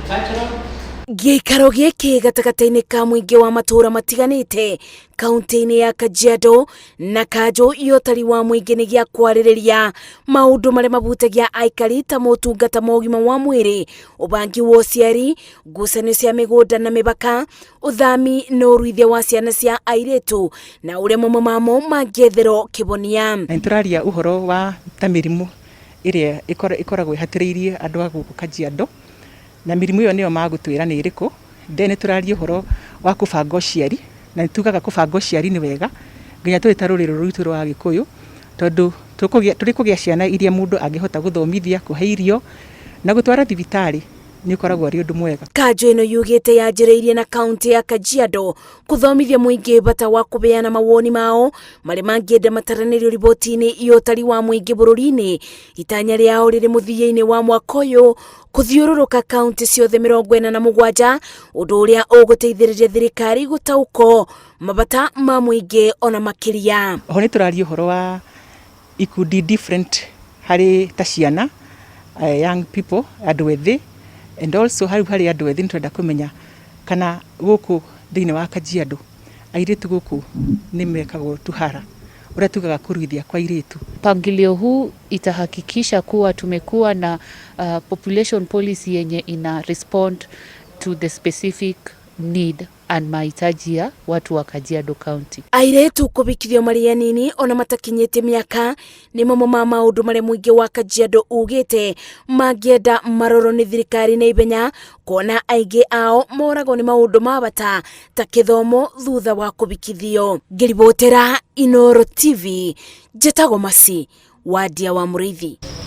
Agricultural. Gĩikaro gĩkĩ gatagatĩ-inĩ ka mũingĩ wa matũũra matiganĩte kaunti-inĩ ya Kajiado na kanjũ ya ũtari wa mũingĩ nĩ gĩa kwarĩrĩria maũndũ marĩa mabutagia aikari ta motungata ma ũgima wa mwĩrĩ, ũbangi wa ũciari, ngucanio cia mĩgũnda na mĩbaka, ũthami na ũruithia wa ciana cia airĩtu na ũrĩa mamwe mamo mangĩetherwo kĩbonia. Na nĩ tũraria ũhoro wa ta mĩrimũ ĩrĩa ĩkoragwo ĩhatĩrĩirie andũ a gũkũ Kajiado, na mĩrimũ ĩyo nĩyo magũtwĩra nĩ ĩrĩkũ. Then nĩ tũraria ũhoro wa kũbanga ũciari, na nĩ tugaga kũbanga ũciari nĩ wega, nginya tũrĩ ta rũrĩrĩ rũrũ rwitũ rwa Gĩkũyũ, tondũ tũrĩ kũgĩa ciana iria mũndũ angĩhota gũthomithia, kũhe irio, na gũtwara thibitarĩ nĩ ũkoragwo arĩ ũndũ mwega. Kanjũ ĩno yugĩte yanjĩrĩirie na kaunti ya Kajiado kũthomithia mũingĩ bata wa kũbeana mawoni mao marĩa mangĩenda mataranĩrio riboti-inĩ ya ũtari wa mũingĩ bũrũri-inĩ. Itanya rĩao rĩrĩ mũthia-inĩ wa mwaka ũyũ kũthiũrũrũka kaunti ciothe 47, ũndũ ũrĩa ũgũteithĩrĩria thirikari gũtaũkwo mabata ma mũingĩ ona makĩria. Oho nĩ tũraria ũhoro wa ikundi different harĩ ta ciana, young people, andũ ethĩ, and also hau harĩ andũ ethĩ nĩ tũrenda kũmenya kana gũkũ thĩinĩ wa Kajiado airĩtu gũkũ nĩ mekagwo tuhara, ũrĩa tugaga kũruithia kwa airĩtu. Mpangilio huu itahakikisha kuwa tumekuwa na population policy yenye ina respond to the specific need and mahitaji ya watu wa Kajiado County. Airĩtu kũbikithio marĩ anini ona matakinyĩtie mĩaka nĩ mamwe ma maũndũ marĩa mũingĩ wa Kajiado ugĩte mangĩenda marorwo nĩ thirikari na ihenya, kuona aingĩ ao moragwo nĩ maũndũ ma bata ta kĩthomo thutha wa kũbikithio. Ngĩribotera Inooro TV, njĩtagwo Masi Wadia wa Mũrĩithi.